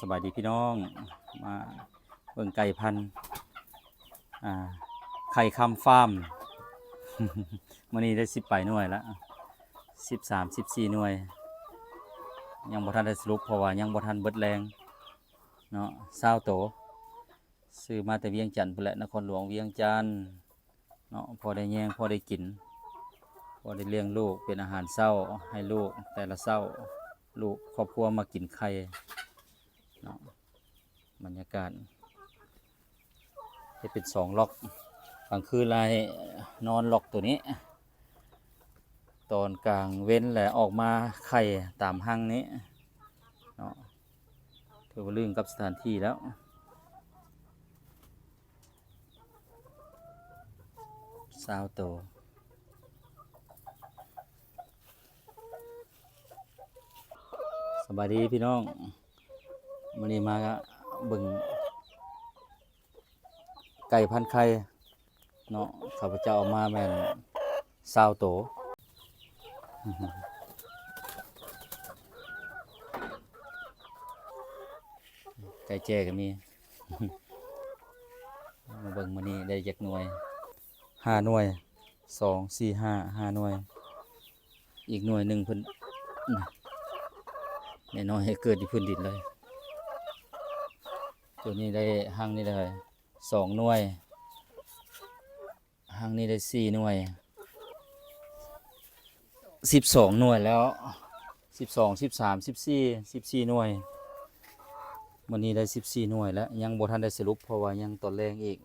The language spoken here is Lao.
ສະບາຍດີພີ່ນ້ອງ ມາເບິ່ງໄກ່ພັນ ອ່າ ໄຂ່ຄຳຟາມ ມື້ນີ້ໄດ້ສິບປາຍໜ່ວຍລະ ສິບສາມ ສິບສີ່ໜ່ວຍ ຍັງບໍ່ທັນໄດ້ສະຫຼຸບ ເພາະວ່າຍັງບໍ່ທັນເບິດແລງເນາະ ຊາວໂຕ ຊື້ມາແຕ່ວຽງຈັນພຸ້ນແຫຼະ ນະຄອນຫຼວງວຽງຈັນເນາະ ພໍໄດ້ແຍງ ພໍໄດ້ກິນ ພໍໄດ້ລ້ຽງລູກ ເປັນອາຫານເຊົ້າໃຫ້ລູກແຕ່ລະເຊົ້າ ລູກຄອບຄົວມາກິນໄຂ່ເນາະ ບັນຍາກາດ ເຮັດເປັນສອງລັອກ ກາງຄືນລະໃຫ້ນອນລັອກໂຕນີ້ ຕອນກາງເວັນແຫຼະອອກມາໄຂ່ຕາມຮັງນີ້ເນາະ ຖືວ່າລື່ນກັບສະຖານທີ່ແລ້ວ ຊາວໂຕ. ສະບາຍດີພີ່ນ້ອງ ມື້ນີ້ມາເບິ່ງໄກ່ພັນໄຂ່ເນາະ ຂ້າພະເຈົ້າເອົາມາແມ່ນຊາວໂຕ ໄກ່ແຈ້ກໍມີ ມາເບິ່ງມື້ນີ້ໄດ້ຈັກໜ່ວຍ ຫ້າໜ່ວຍ ສອງ ສີ່ ຫ້າ ຫ້າໜ່ວຍ ອີກໜ່ວຍໜຶ່ງເພິ່ນ ແມ່ນ້ອຍໃຫ້ເກີດຢູ່ພື້ນດິນເລີຍ ໂຕນີ້ໄດ້ ຮັງນີ້ໄດ້ສອງໜ່ວຍ ຮັງນີ້ໄດ້ສີ່ໜ່ວຍ ສິບສອງໜ່ວຍແລ້ວ ສິບສອງ ສິບສາມ ສິບສີ່ ສິບສີ່ໜ່ວຍ ມື້ນີ້ໄດ້ສິບສີ່ໜ່ວຍແລ້ວ ຍັງບໍ່ທັນໄດ້ສະຫຼຸບ ເພາະວ່າຍັງຕອນແລງອີກ